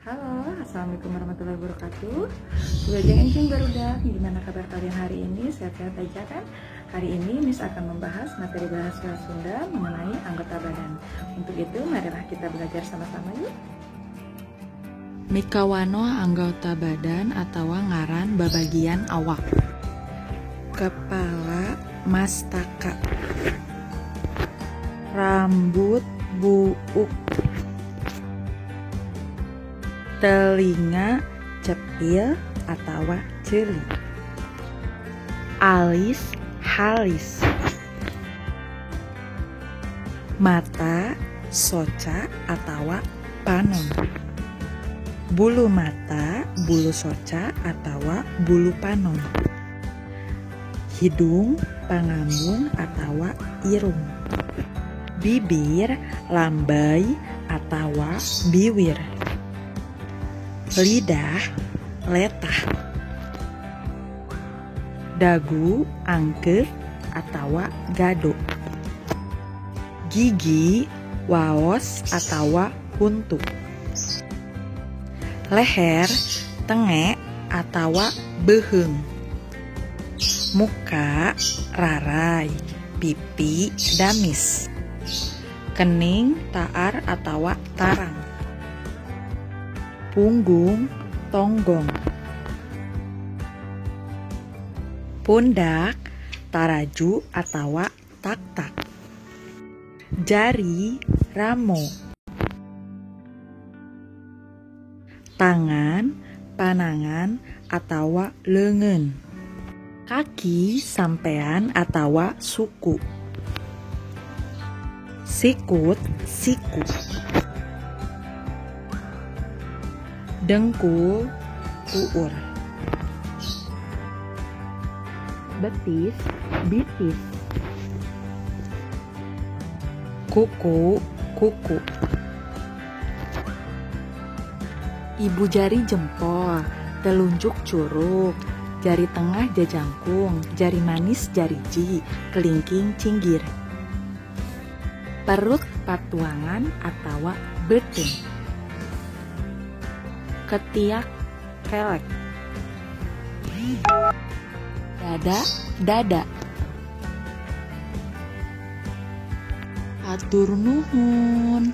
Halo, assalamualaikum warahmatullahi wabarakatuh. Wilujeng enjing barudak, gimana kabar kalian hari ini? Sehat-sehat aja kan? Hari ini Miss akan membahas materi bahasa Sunda mengenai anggota badan. Untuk itu, marilah kita belajar sama-sama yuk. Mikawanoh anggota badan atawa ngaran babagian awak. Kepala mastaka, rambut buuk, telinga cepil atawa ceuli, alis halis, mata soca atawa panon, bulu mata bulu soca atawa bulu panon, hidung pangambung atawa irung, bibir lambey atawa biwir, lidah letah, dagu angkeut atawa gado, gigi waos atawa huntu, leher tenge atawa beuheung, muka raray, pipi damis, kening taar atawa tarang, punggung tonggong, pundak taraju atawa taktak, jari ramo, tangan panangan atawa leungeun, kaki sampean atawa suku, sikut siku, dengkul kuur, betis bitis, kuku kuku, ibu jari jempol, telunjuk curug, jari tengah jajangkung, jari manis jariji, kelingking cinggir, perut patuangan atawa beuteung, ketiak kelek, dada dada. Hatur nuhun.